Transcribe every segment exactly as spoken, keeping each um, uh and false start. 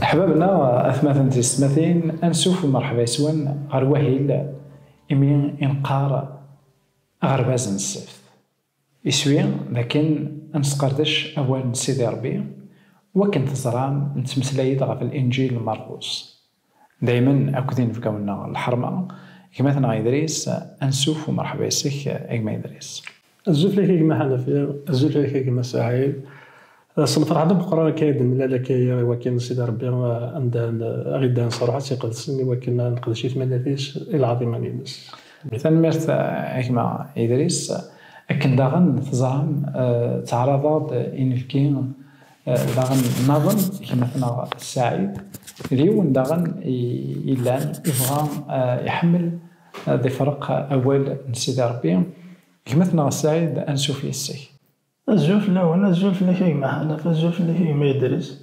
Ḥbabna, atmaten tisetmatin, ansuf u merḥba yes-wen ɣer wahil imi i neqqar aɣerbaz n ssebt. Iswi d akken ad nesqerdec awal n Sidi Ṛebbi, wakken teẓram nettmeslay-d ɣef Linǧil n Marqus. Daymen akked inebgawen-nneɣ n lḥerma, gma-tneɣ Idris, ansuf u merḥba yes-k a gma Idris. Azul fell-ak a gma Ḥanafi, azul fell-ak a gma Saɛid. S lferḥ d ameqqran akka i d-nemlal akka i wakken Sidi Ṛebbi, eh, anda n-, aɣ-iddan s Ṛṛuḥ-is iqedsen i wakken ad neqdec i tmanat-is i lɛaḍima-ines. Tanemmirt, eh, a gma Idris. Akken daɣen teẓram, eh, ttaɛraḍeɣ-d inebgi, eh, daɣen nniḍen, gma-tneɣ Saɛid, d yiwen daɣen i, yellan, yebɣa, eh, iḥemmel, eh, ad ifreq awal n Sidi Ṛebbi. Gma-tneɣ Saɛid, ansuf yes-k. Azul fell-awen, azul fell-ak a gma Ḥanaf, azul fell-ak a gma Idris.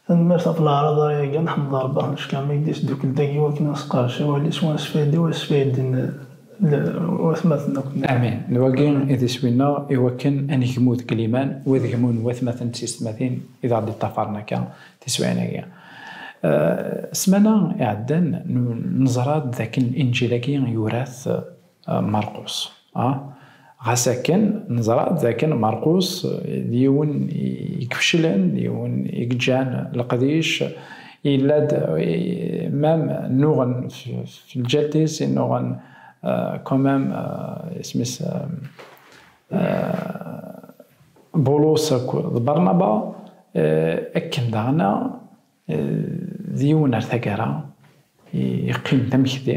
Tanemmirt ɣef leɛraḍ ara yagan, ḥemdeɣ Ṛebbi ɣef lecka mi i d-isdukkel dagi wakken ad nesqerdec awal-is, wa nesfaydi, wa nesfaydi n-, l-, watmaten akk. Amin. D wagi i d iswi-nneɣ, i wakken ad negmu deg liman, u ad gmun watmaten d tisetmatin i d aɣ-d-iṭṭafaren akka tiswiɛin-agi. Eh, ssmana iɛeddan, n-, neẓra-d d akken Linǧil-agi yura-t, eh, Marqus. Ah? Ɣas akken, neẓra d akken Marqus, eh, d yiwen i ifeclen, d yiwen i yeǧǧan leqdic, yella-d, eh, même nnuɣen f-, f-, lǧalt-is, i nnuɣen, eh, quand même, eh, isem-is, eh, eh, Bulus akked Barnaba, eh, akken daɣen, eh, d yiwen ar taggara, i-, yeqqim d amekdi,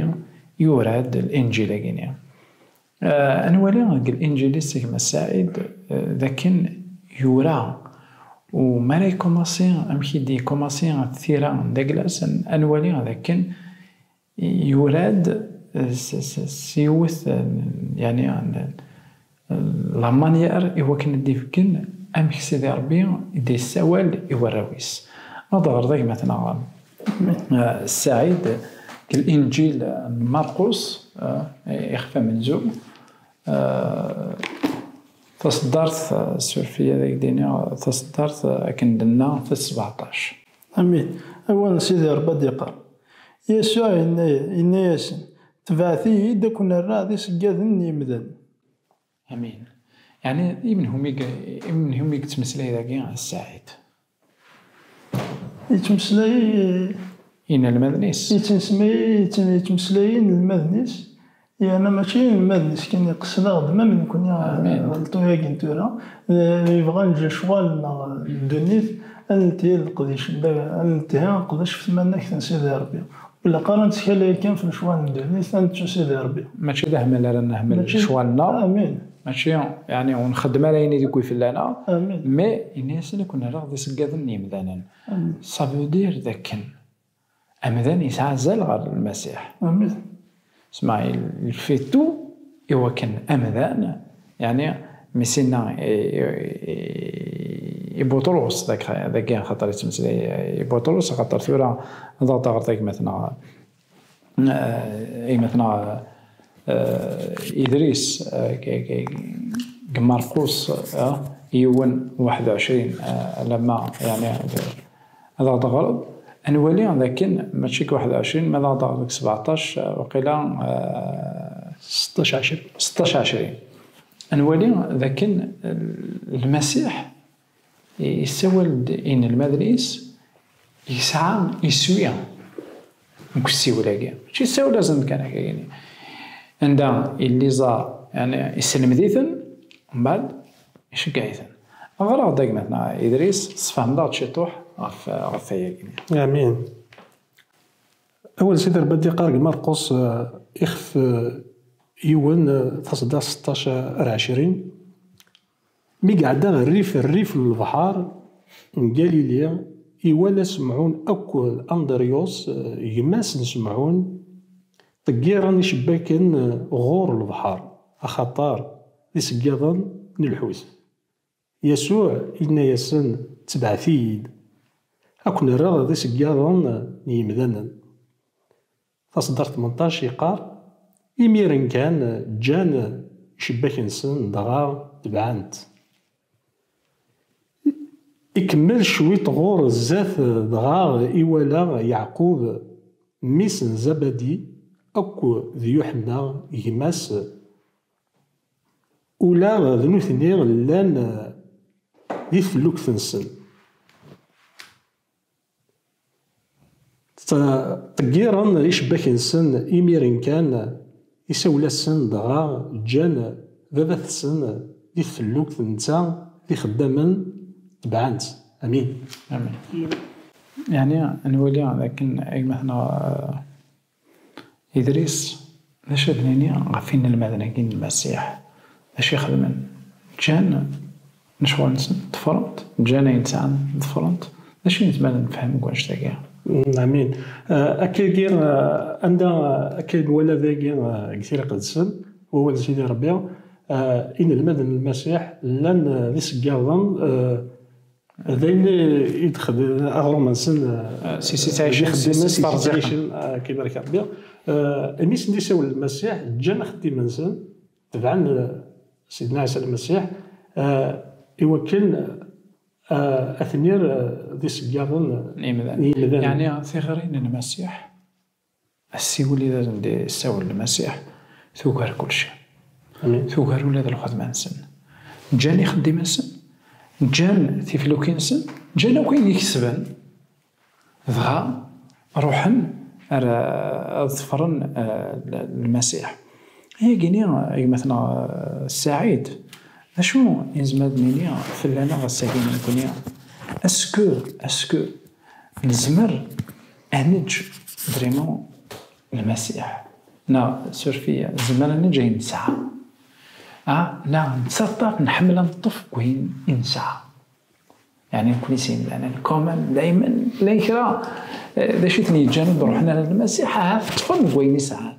yura-d Linǧil-agi-ni. Eh, ad nwali deg Linǧil-is a gma Saɛid, eh, d akken yura, u mi ara ikumasi, amek i d-ikumasi tira n Daglas, ad nwali d akken yura-d, eh, s, s, s yiwet, eh, yani, eh, la manière i wakken ad d-ibeggen amek Sidi Ṛebbi i d-yessawal i warraw-is. Ad ɣreɣ d gma-tneɣ, eh, Saɛid, deg Linǧil n Marqus, eh, ixef amenzu, eh, taṣeddart, eh, suref-iyi ad ak-d-iniɣ, taṣeddart, eh, akken d-nenna, tis sbeɛṭac. Amin. Awal n Sidi Ṛebbi ad d-iqqar. Yasuɛ yenna-, yenna-yasen, "Tebɛet-iyi-d ad ken-rreɣ d iṣeggaden n yimdanen." Amin. Yeɛni, imenhum i ye-, imenhum i yettmeslay dagi a Saɛid? Yettmeslay inelmaden-is. Yettmeslay, yettmeslay inelmaden-is. Yerna mačči inelmaden-is kan, iqsed-aɣ-d, ma d nekkni, amin, ɣelṭu-yagi n tura, eh, yebɣa neǧǧ lecɣal-nneɣ n ddunit, ad nelteh i leqdic, ad nelteh leqdic f tmanegt n Sidi Ṛebbi. Ur ilaq ara nettkal kan f lecɣal n ddunit, ad nettu Sidi Ṛebbi. Mačči d ahmal ara nehmel mačči lecɣal-nneɣ. Amin. Mačči, yeɛni, ur nxeddem ara ayen i deg wi fell-aneɣ. Amin. Mais, ini-asen ad ken-rreɣ d iṣeggaden n yimdanen. Amin. Ça veut dire d akken amdan yesɛa azal ɣer Lmasiḥ. Amin. Sma, il fait tout i wakken amdan, yeɛni, mi s-inna i, i, i, i Buṭrus, dak-, dagi axaṭer yettmeslay i Buṭrus, axaṭer tura ad aɣ-d-taɣeḍ a gma-tneɣ, eh, a gma-tneɣ, eh, Idris, eh, g-, g-, g-, deg Marqus, eh, yiwen waḥed u ɛecrin, eh, alamma, yeɛni, ad aɣ-d-teɣreḍ, ad nwali d akken mačči deg waḥed u ɛecrin, ma ad aɣ-d-teɣreḍ deg sbeɛṭac, eh, waqila, eh, seṭṭac ɛecrin. Seṭṭac ɛecrin. Ad nwali d akken, eh, Lmasiḥ yessawal-d i inelmaden-is, yesɛa iswi deg usiwel-agi. Mačči yessawel-asen kan akka-gini. Anda yella iẓer, yeɛni, yesselmed-iten, mbeɛd iceggeɛ-iten. Ɣer-aɣ-d a gma-tneɣ Idris, tesfehmeḍ-aɣ-d ciṭuḥ ɣef, ɣef wayagi-nni. Amin. Awal Sidi Ṛebbi ad d-iqqar deg Marqus, eh, ixef, eh, yiwen, eh, taṣeddart seṭṭac ar ɛecrin. Mi iɛedda rrif, rrif n lebḥer n Galili, iwala Semɛun akked Andryus, eh, gma-s n Semɛun, ṭeggiren icebbaken, eh, ɣur lebḥer, axaṭer d iseggaden n lḥut. Yasuɛ yenna-yasen, "Tebɛet-iyi-d, ad ken-rreɣ d iseggaden n yimdanen." Taṣeddart tmenṭac yeqqar, imiren kan ǧǧan icebbaken-nsen, dɣa tebɛen-t. Ikemmel cwiṭ ɣur zdat, dɣa iwala Yeɛqub, mmi-s n Zabadi, akk d Yuḥenna, gma-s, ula d nutni llan di tfellukt-nsen. Ttqeggiren icebbak-nsen imiren kan, isawel-asen dɣa ǧǧan baba-tsen di tfellukt, netta d ixeddamen tebɛen-tt. Amin. Amin. Yeɛni, ad nwali dakken aytma-tneɣ, eh, Idris, d acu ad nini ɣef inelmaden-agi n Lmasiḥ? D acu i xedmen? Ǧǧan lecɣal-nsen, ḍefren-t, ǧǧan ayen sɛan, ḍefren-t. D acu i nezmer ad nefhem deg wannect-agi? Amin. Eh, akkagi, eh, anda, eh, akka i nwala dagi, eh, deg Tira Iqedsen, wawal n Sidi Ṛebbi, eh, inelmaden n Lmasiḥ llan, eh, d iseggaḍen, eh, d ayen i d-xedmen aɣrum-nsen, eh, si si ttɛicin, si si ttṛezzqen. Kibarek Ṛebbi. Eh, imi sen-d-isawel Lmasiḥ, ǧǧan axeddim-nsen, tebɛen, eh, Sidna Ɛisa Lmasiḥ, eh, iwakken, eh, ad ten-yerr, eh, d iseggaḍen, eh, N yimdanen. N yimdanen. Yeɛni, tiɣri n Lmasiḥ, assiwel i d asen-d-issawel Lmasiḥ, tugar kulci. Amin. Tugar ula d lxedma-nsen. Ǧǧan ixeddim-nsen, ǧǧan tiflukin-nsen, ǧǧan akk ayen i kesben, dɣa ruḥen ar, ad ḍefren, eh, Lmasiḥ. Ayagi-ni, a gma-tneɣ, eh, Saɛid, d acu i nezmer ad nini fell-aneɣ ass-agi nekkni? Est-ce que, est-ce que nezmer ad neǧǧ vraiment Lmasiḥ? Neɣ, suref-iyi, nezmer ad neǧǧ ayen nesɛa? Ah, neɣ nettaṭṭaf, nḥemmel ad neṭṭef deg wayen i nesɛa? Yeɛni, nekkni s yimdanen, quand même, daymen, llan kra, eh, d acu i ten-yeǧǧan ur d-ruḥen ara Lmasiḥ, ahat ṭṭfen deg wayen i sɛan.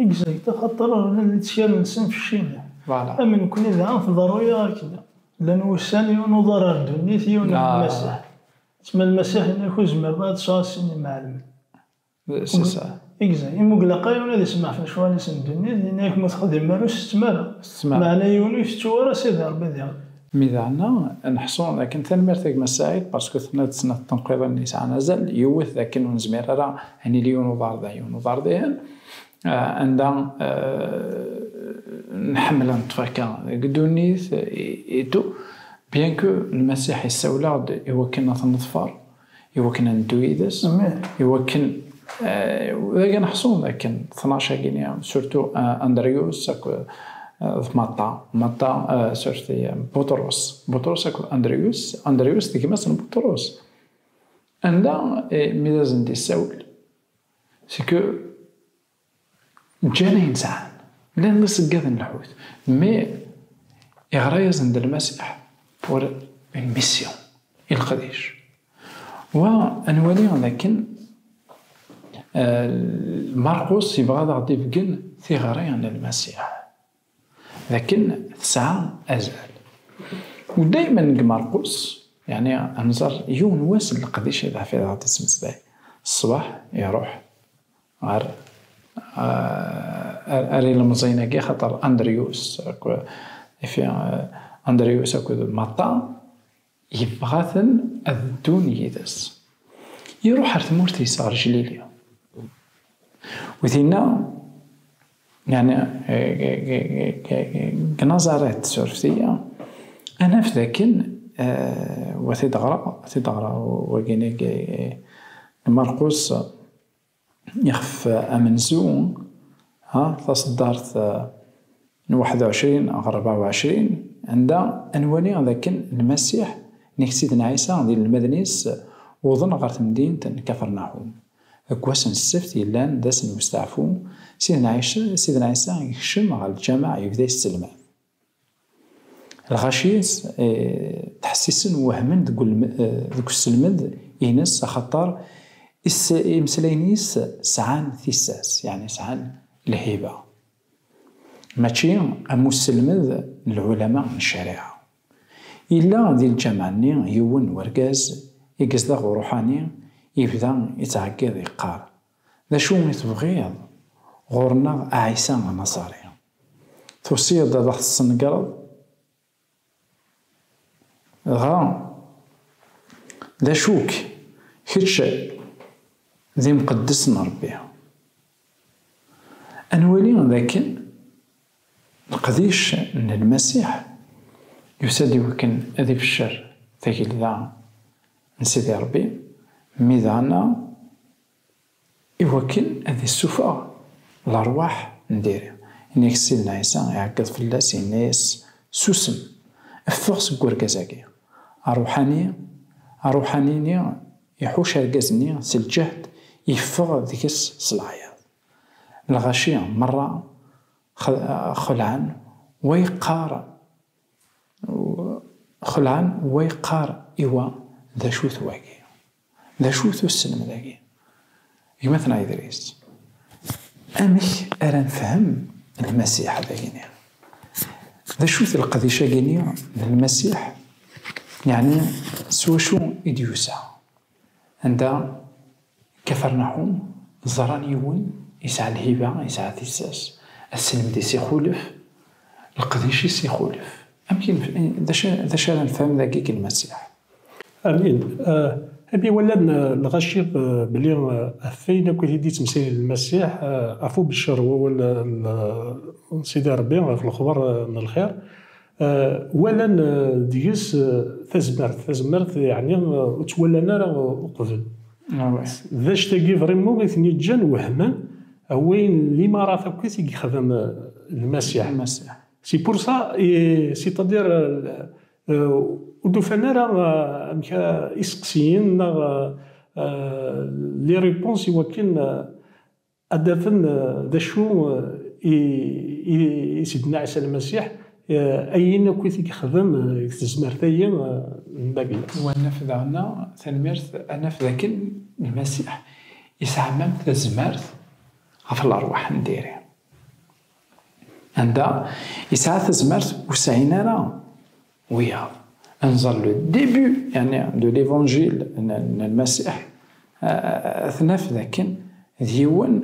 Exact, axaṭer llan lettkal-nsen feccilen. Voilà. Am nekkni daɣen tḍerru-yaɣ akken. Llan wussan, yiwen uḍar ar ddunit, yiwen Ah. Lmasiḥ. Tma Lmasiḥ yenna-k ur zmireḍ ad tesɛuḍ sin imɛelmen. C'est ça. Exact. Imi ur ilaq ara yiwen ad ismeḥfen lecɣal-is n ddunit, yenna-k ma ur texdim ara ur tettem ara. Tettem ara. Meɛna yiwen ur itettu ara Sidi Ṛebbi diɣen. Mi daɣen neḥṣu dakken, tanemmirt a gma Saɛid, parce que tenna-d snat tenqiḍin yesɛan azal, yiwet dakken ur nezmir ara ad nili yiwen uḍar da, yiwen uḍar dihin, ah, anda, ah, nḥemmel ad neṭṭef akka deg ddunit, et, et tout, bien que Lmasiḥ yessawel-aɣ-d i wakken ad t-neḍfer, i wakken ad neddu yid-s, Amin. i wakken, eh, dagi neḥṣu dakken tnac-agi-nni, surtout, eh, Andrius akked, eh, d Matta, Matta, eh, surtout, eh, Buṭrus, Buṭrus akked Andrius, Andrius d gma-s n Buṭrus. Anda, eh, mi d asen-d-issawel, c'est que ǧǧan ayen sɛan. Llan d iṣeggaden n lḥut. Mais iɣra-yasen-d Lmasiḥ pour une mission, i leqdic. Wa, ad nwali dakken, eh, Marqus yebɣa ad aɣ-d-ibeggen tiɣri n Lmasiḥ. Dakken tesɛa azal. U daymen deg Marqus, yeɛni, ad nẓer yiwen wass n leqdic i d ɣef i aɣ-d-yettmeslay. Ṣṣbeḥ, iruḥ ɣer, ah, ar, ar ilemẓiyen-agi, xaṭer Andrius, ak-, ifi, ah, Andrius akked Matta, yebɣa-ten ad ddun yid-s. Iruḥ ar tmurt-is, ɣer Jlili. U dinna, yeɛni, eh, deg Nazaret, surfet-iyi, ad naf dakken, eh, wa t-id-ɣra, wa t-id-ɣra, wagini, eh, Marqus, ixef amenzu, ha, taṣeddart, eh, n waḥed u ɛecrin ɣer rebɛa u ɛecrin, anda ad nwali dakken Lmasiḥ nekk Sidna Ɛisa d inelmaden-is wwḍen ɣer temdint n Kafernaḥum. Deg wass n ssebt yellan d ass n westeɛfu, Sidna Ɛisa, Sidna Ɛisa yekcem ɣer lǧameɛ, yebda yesselmad. Lɣaci-s, eh, ttḥessisen, wehmen deg ulm-, eh, deg uselmed-ines, axaṭer is-, imeslayen-is sɛan tissas, yeɛni sɛan lhiba. Mačči am uselmed n lɛulama n ccariɛa. Yella di lǧameɛ-nni yiwen n wergaz i yezdeɣ uṛuḥani, yebda yettɛeggiḍ, yeqqar: "D acu i tebɣiḍ ɣur-neɣ a Ɛisa Anaṣari? Tusiḍ-d ad aɣ-tesnegreḍ?" Dɣa D acu-k kečč d imqeddes n Ṛebbi? Ad nwali dakken leqdic n Lmasiḥ yusa-d i wakken ad ifeccer tagelda n Sidi Ṛebbi, mi daɣen i wakken ad issufeɣ lerwaḥ n diri. Yenna-yak Sidna Ɛisa, iɛeggeḍ fell-as, yenna-yas: "Susem, ffeɣ seg urgaz-agi." Aṛuḥani, aṛuḥani-nni iḥuc argaz-nni s lǧehd, yeffeɣ deg-s s leɛyaḍ. Lɣaci merra x-, xelɛen wa yeqqar, xelɛen wa yeqqar i wa: "D acu-t wagi? D acu-t uselmed-agi?" Gma-tneɣ Idris, amek ara nefhem Lmasiḥ dagini? D acu-t leqdic-agi-ni n Lmasiḥ? Yeɛni s wacu i d-yusa? Anda Kafarnaḥum ẓran yiwen yesɛa lhiba, yesɛa tissas, aselmed-is ixulef, leqdic-is ixulef. Amek i nef-, d acu, d acu ara nefhem dagi deg Lmasiḥ? Amin. Ah, ami walan, ah, lɣaci, ah, belli, ah, ɣef wayen akk i d-yettmeslay Lmasiḥ, ah, ɣef ubeccer n wawal, ah, n, ah, n Sidi Ṛebbi, ɣef lexbar, ah, n lxir, ah, walan, ah, deg-s, ah, tazmert. Tazmert, yeɛni, ah, ur tt-walan ara, ah, uqbel. Ah, ouais. D anect-agi vraiment i ten-yeǧǧan wehmen ɣef wayen limarat akk i yexdem, ah, Lmasiḥ. Lmasiḥ. C'est pour ça, et c'est-à-dire, ah, ah, ur d-ufan ara, ah, amek ara iseqsiyen neɣ, ah, ah, les réponses i wakken, ah, ad d-afen, ah, d acu, ah, i, i, i Sidna Ɛisa Lmasiḥ, ah, ayen akk i t-yexdem, ah, deg tezmert-ayi, ah, n Babilas. Wa naf daɣen, tanemmirt, ad naf dakken Lmasiḥ yesɛa même tazmert ɣef lerwaḥ n diri. Anda yesɛa tazmert ur sɛin ara wiyaḍ. Ad nẓer le début, yeɛni, de l'évangile n, n Lmasiḥ, ah, ad t-naf dakken d yiwen,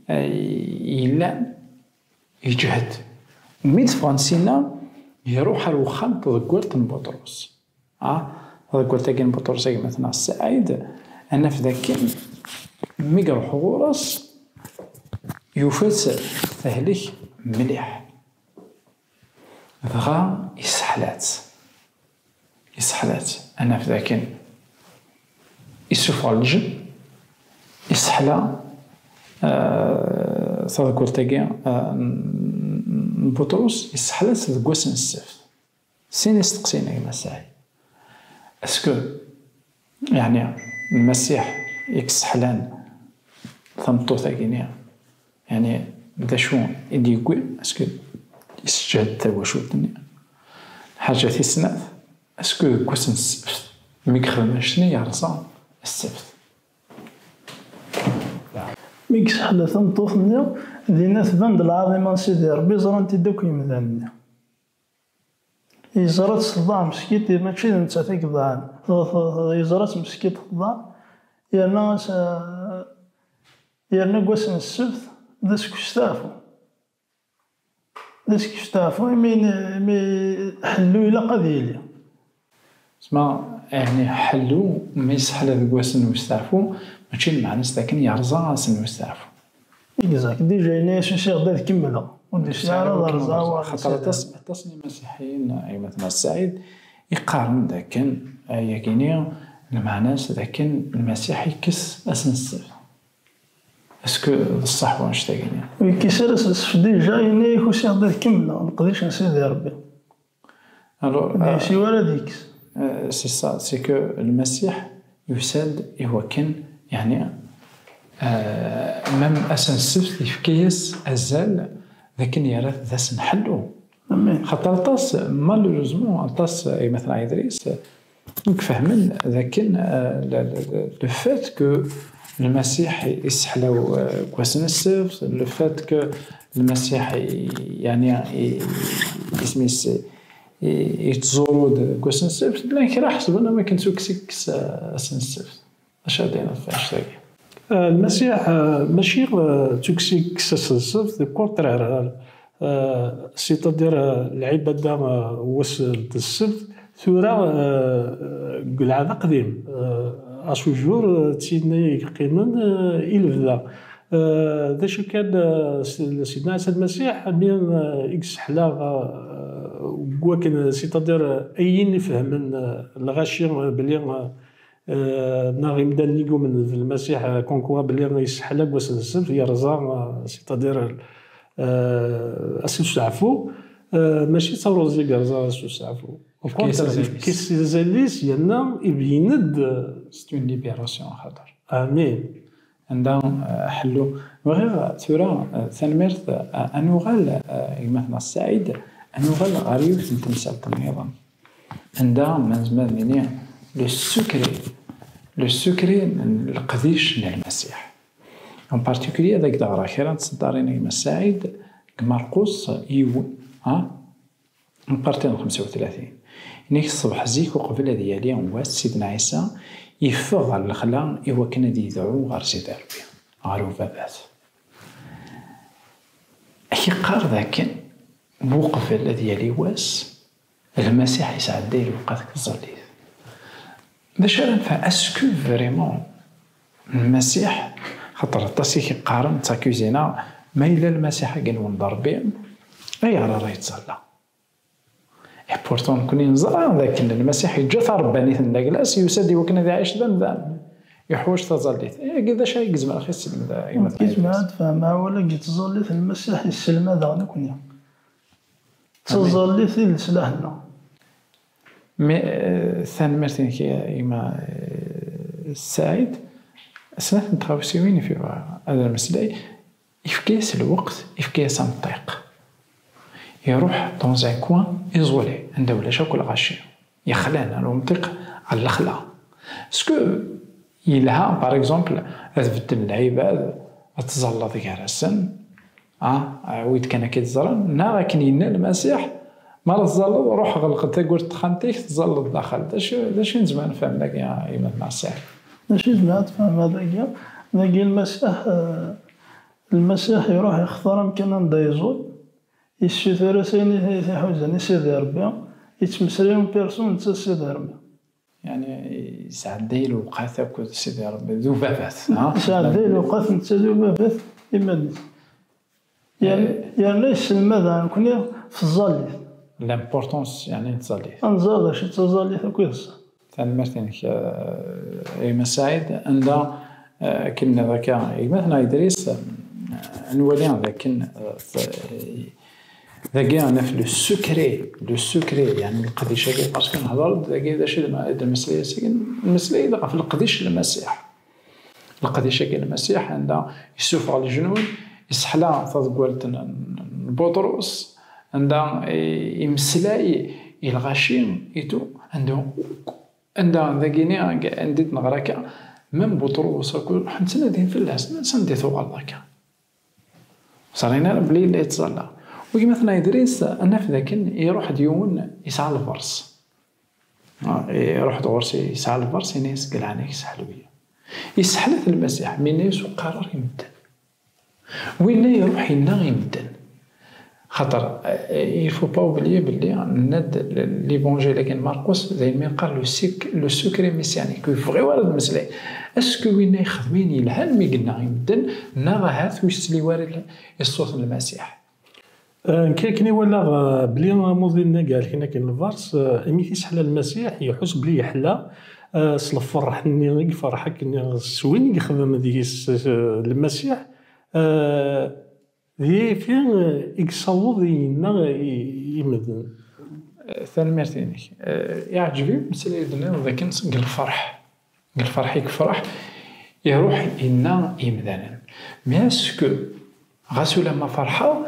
ah, yellan yeǧhed. Mi d-ffɣen sinna, iruḥ ar wexxam n tḍeggalt n Buṭrus. Ah, taḍeggalt-agi n Buṭrus, a gma-tneɣ Saɛid, ad naf dakken mi iruḥ ɣur-s, yufa-tt tehlek mliḥ. Dɣa isseḥla-tt. Isseḥla-tt. Ad naf dakken issufeɣ lǧen, isseḥla, ah, taḍeggalt-agi, ah, n, n Buṭrus, isseḥla-tt deg wass n ssebt. Sin isteqsiyen, a gma Saɛid. Est-ce que, yeɛni, Lmasiḥ i yesseḥlan tameṭṭut-agi-nni, yeɛni, d acu i d-yewwi? Est-ce que yesseǧhed tawacult-nni? Lḥaǧa tis snat, est-ce que deg wass n ssebt, mi yexdem annect-nni, yerẓa ssebt? Mi yesseḥla tameṭṭut-nni, dinna tban-d lɛaḍima n Sidi Ṛebbi, ẓran-t-id akk yemdanen-nni. Yeẓra-tt teḍaɛ meskint, mačči d nettat i yeḍaɛen. Yeẓra-tt meskint teḍaɛ, yerna as-, yerna deg wass n ssebt d aseksteɛfu. D aseksteɛfu, imi, imi ḥellu ilaq ad yili. Sma, yeɛni, ḥellu, mi yesseḥla deg wass n usteɛfu, mačči lmeɛna-s d akken yerẓa ass n usteɛfu. Exact. Déjà, yenna-yas usiɣ-d ad kemmleɣ. Ur d-yesɛi ara ad rẓeɣ. Xaṭer aṭas, aṭas n imasiḥiyen, ay gma-tneɣ Saɛid, iqqaren d akken, eh, ayagi-ni, lmeɛna-s d akken Lmasiḥ yekkes ass n ssebt. Est-ce que d ṣṣeḥ wanect-agi-ni? Ur yekkis ara ass n ssebt, déjà, yenna-yak usiɣ-d ad kemmleɣ leqdic n Sidi Ṛebbi. Alors, ur d-yusi wara ad yekkes. Euh, c'est ça, c'est que Lmasiḥ yusa-d i wakken, yeɛni, euh, même ass n ssebt yefka-yas azal d akken yerra-t d ass n ḥellu. Amin. Xaṭer aṭas, malheureusement, aṭas, ay gma-tneɣ Idris, i ifehmen d akken, euh, le, le, le, le fait que Lmasiḥ yesseḥla, euh, deg wass n ssebt, le fait que Lmasiḥ, yeɛni, i-, isem-is, i-, yettẓuru-d deg wass n ssebt, llan kra ḥesben am akken tukksa i yekkes, eh, ass n ssebt. Acu ara d-tiniḍ ɣef wanect-agi? Eh, Lmasiḥ, eh, mačči, eh, d tukksa i yekkes ass n ssebt, au contraire, eh, c'est-à-dire, eh, lɛibada, eh, n wass n ssebt, Tura, eh, deg lɛada qdim, eh, à ce jour, eh, d tin i yeqqimen, eh, i lebda. Eh, d acu kan, eh, s-, Sidna Ɛisa Lmasiḥ, mi, eh, i yesseḥla, eh, deg wakken, c'est-à-dire, eh, ayen i fehmen, eh, lɣaci, eh, belli, eh, eh, neɣ imdanen i yumnen d Lmasiḥ, eh, comme quoi belli yesseḥla deg wass n ssebt, yerẓa, eh, c'est-à-dire, eh, ass n usteɛfu, eh, mačči d taruẓi i yerẓa ass n usteɛfu. Au contraire, yefka-as azal-is, yerna ibeyyen-d, eh, c'est une libération, axaṭer. Amin. Anda, eh, ḥellu. Bɣiɣ tura, eh, tanemmirt, eh, ad nuɣal, eh, gma-tneɣ Saɛid, ad nuɣal ɣer yiwet n temsalt nniḍen. Anda ma nezmer ad nini le secret, le secret n leqdic n Lmasiḥ. En particulier, ad ak-d-ɣreɣ kra n tseddarin a gma Saɛid, deg Marqus yiwen, ha? Parti n xemsa u tlatin. Inek ṣṣbeḥ zik uqbel ad yali wass, Sidna Ɛisa yeffeɣ ɣer lexla i wakken ad yedɛu ɣer Sidi Ṛebbi, ɣer ubabat. Ak-iqqar dakken uqbel ad yali wass, Lmasiḥ yesɛedday lewqat deg tẓallit. D acu ara nefhem? Est-ce que vraiment Lmasiḥ, xaṭer aṭas i k-iqqaren, ttakizineɣ, ma yella Lmasiḥ-agi-nwen d Ṛebbi, ayɣer ara yettẓalla? Et pourtant, nekni neẓra dakken Lmasiḥ yeǧǧa taṛebbanit n daglas, yusa-d i wakken ad iɛic d amdan. Yeḥwaǧ taẓallit. Agi d acu ay yezmer ad ɣ-yesselmed, a gma Tizmir? Ad tfehmeḍ awal-agi n tẓallit, Lmasiḥ yesselmad-aɣ nekni. D taẓallit i d leslaḥ-nneɣ. Mi, eh, tanemmirt-inek, a gma, eh, Saɛid. Snat n tɣawsiwin i bɣiɣ ad mmeslay. Yefka-yas lweqt, yefka-yas amṭiq. Iruḥ dans un coin isolé, anda ulac akk lɣaci. Yexlan, lemṭiq ɣer lexla. Est-ce que yelha, par exemple, ad bedden lɛibad, ad tẓalleḍ gar-asen, ah, ah, wid kan akka i teẓran, neɣ akken yenna Lmasiḥ, mi ara tẓalleḍ, ruḥ ɣelq-d tawwurt n texxamt-ik, tẓalleḍ daxel. D acu, d acu i nezmer ad nefhem dagi, a gma Saɛid? D acu i nezmer ad nefhem dagi? Dagi Lmasiḥ, eh, Lmasiḥ iruḥ ixtar amkan anda yeẓẓul, yessuter-as ayen i t-iḥuzan i Sidi Ṛebbi, yettmeslay en personne netta d Sidi Ṛebbi. Yeɛni, yesɛedday lewqat akked Sidi Ṛebbi d ubabat, ha? Yesɛedday lewqat netta d ubabat iman-is. Yerna, eh, yerna yesselmad-aɣ nekni f tẓallit. L'importance, yeɛni, n tẓallit. Ad nẓer d acu d taẓallit akked ṣṣeḥ. Tanemmirt-inek, eh, a gma Saɛid. Anda, eh, akken akka, gma-tneɣ Idris, eh, nwali dakken, eh, t-, dagi naf le secret, le secret, yeɛni leqdic-agi, parce que nehḍer-d dagi d acu i d lmeslay-agi, lmeslay-agi ɣef leqdic n Lmasiḥ. Leqdic-agi n Lmasiḥ, anda yessufeɣ leǧnun, yesseḥla taḍeggalt n, n, n Buṭrus, anda i, imeslay i lɣaci, et tout, anda, anda dagini, anda i d-neɣra akka, même Buṭrus, akk ruḥen ttnadin fell-as, nnan-as: "Anda i tuɣaleḍ akka?" Ẓrin ara belli yella yettẓalla. Wigmat n Idris, ad naf dakken iruḥ-d yiwen yesɛa lbers. Ah, iruḥ-d ɣur-s, yesɛa lbers, yenna-yas: "Deg leɛnaya-k, seḥlu-yi." Yesseḥla-t Lmasiḥ, mi yenna-yas: "Ur qqar ara i medden." Winna iruḥ yenna i medden. Xaṭer, eh, il faut pas oublier belli nenna-d l-, l'évangile-agi n Marqus, d ayen mi neqqar le sec-, le secret messianique. Ur yebɣi ara ad meslay. Est-ce que winna yexdem ayen yelhan mi yenna i medden, neɣ ahat ur yesli ara i ṣṣut n Lmasiḥ? Eh, nekk akken i walaɣ, eh, belli amuḍin-nni i ihelken akken lbers, eh, imi t-isseḥla Lmasiḥ, iḥus belli yeḥla, eh, s lferḥ-nni i yefreḥ akken s win i yexdem deg-s, eh, Lmasiḥ, eh, d yifi, eh, i yessaweḍ yenna i, i medden. Eh, tanemmirt-inek. Eh, iɛǧeb-iyi umeslay i d-tenniḍ dakken deg lferḥ. Deg lferḥ i yefreḥ, iruḥ yenna i yimdanen. Mais est-ce que, ɣas ulamma ferḥeɣ,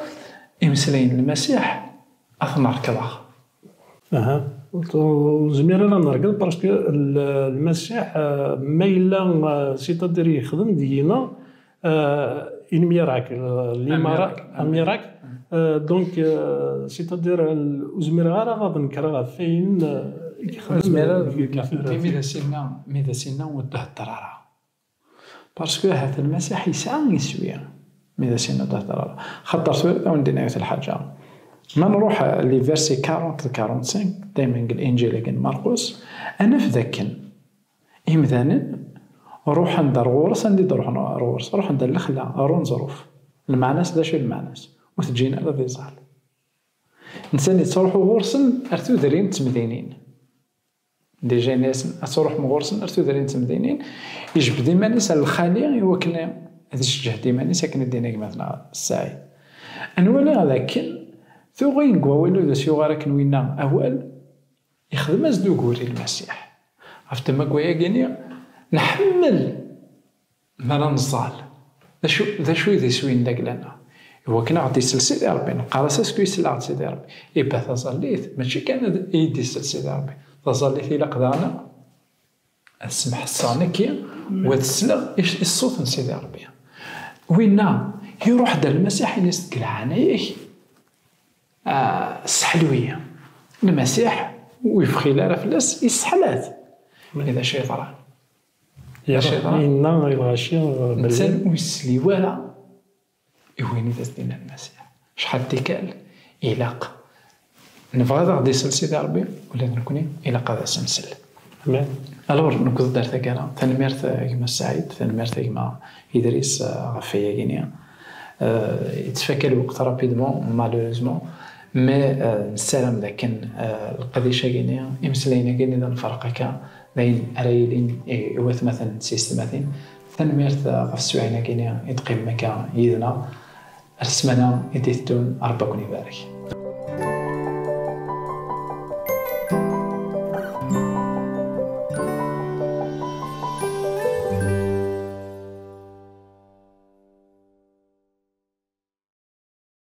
imeslayen n Lmasiḥ ad ten-rekḍeɣ? Aha. Ur nezmir ara ad nerkeḍ, parce que l-, Lmasiḥ, eh, ma yella, eh, c'est-à-dire yexdem deg-neɣ, eh, une miracle, eh, les mira-, un miracle. Un miracle. Euh, donc, euh, c'est-à-dire, euh, ur zmireɣ ara ad nekreɣ ɣef wayen, euh, i yexdem. Ur zmireɣ ara ad nekreɣ. Mi d as-yenna, mi d as-yenna ur d-thedder ara. Parce que ahat Lmasiḥ yesɛa iswi. Mi d as-yenna ur d-thedder ara. Xaṭer tura, ad wen-d-iniɣ yiwet lḥaǧa. Ma nruḥ les versets quarante d quarante-cinq, daymen deg Linǧil-agi n Marqus, ad naf d akken imdanen ruḥen-d ar ɣur-s, anda i d-ruḥen ar ɣur-s? Ruḥen-d ar lexla, ar uneẓruf. Lmeɛna-s d acu i lmeɛna-s? Ur t-ǧǧin ara ad iẓall. Nsan yettruḥu ɣur-sen ar tudrin d temdinin. Déjà yenna-yasen ad truḥem ɣur-sen ar tudrin d temdinin, ijebbed iman-is ar lxali i wakken ad isǧehd iman-is akken i d-yenna gma-tneɣ Saɛid. Ad nwali d akken tuɣin deg wawal ur d as-yuɣ ara akken winna awal, ixdem-as-d ugur i Lmasiḥ. Ɣef ddemma n wayagi-nni, nḥemmel mi ara nẓall, d acu, d acu i d iswi n dagla-nneɣ? Iwakken ad ɣ-d-isel Sidi Ṛebbi, neqqar-as asku isel-aɣ-d Sidi Ṛebbi. Iba taẓallit, mačči kan ad i d-isel Sidi Ṛebbi. Taẓallit ilaq daɣen ad semḥesseɣ nekki, u ad sleɣ i, i ṣṣut n Sidi Ṛebbi. Winna, iruḥ-d ar Lmasiḥ, ini-as deg leɛnaya-k, ah, sseḥlu-yi. Lmasiḥ, ur yebxil ara fell-as, isseḥla-t. Wali d acu yeḍran. Acu yeḍran? Yenna i lɣaci, netta ur yesli wara i wayen i d as-d-yenna Lmasiḥ. Acḥal d tikkal, ilaq, nebɣa ad aɣ-d-isel Sidi Ṛebbi, ula d nekkni ilaq ad as-nsel. Amen. Alors, newweḍ-d ar taggara. Tanemmirt a gma Saɛid, tanemmirt a gma Idris, eh, ɣef wayagi-nni. Eh, yettfaka lweqt rapidement, malheureusement, mais, eh, nessaram d akken, eh, leqdic-agi-nni, imeslayen-agi-nni d anferq akka, d ayen ara yilin i, i watmaten d tiyessetmatin. Tanemmirt, eh, ɣef teswiɛin-agi-nni i d-qqimem akka yid-neɣ. Ar ssmana i d-iteddun, Ṛebbi ad ken-ibarek.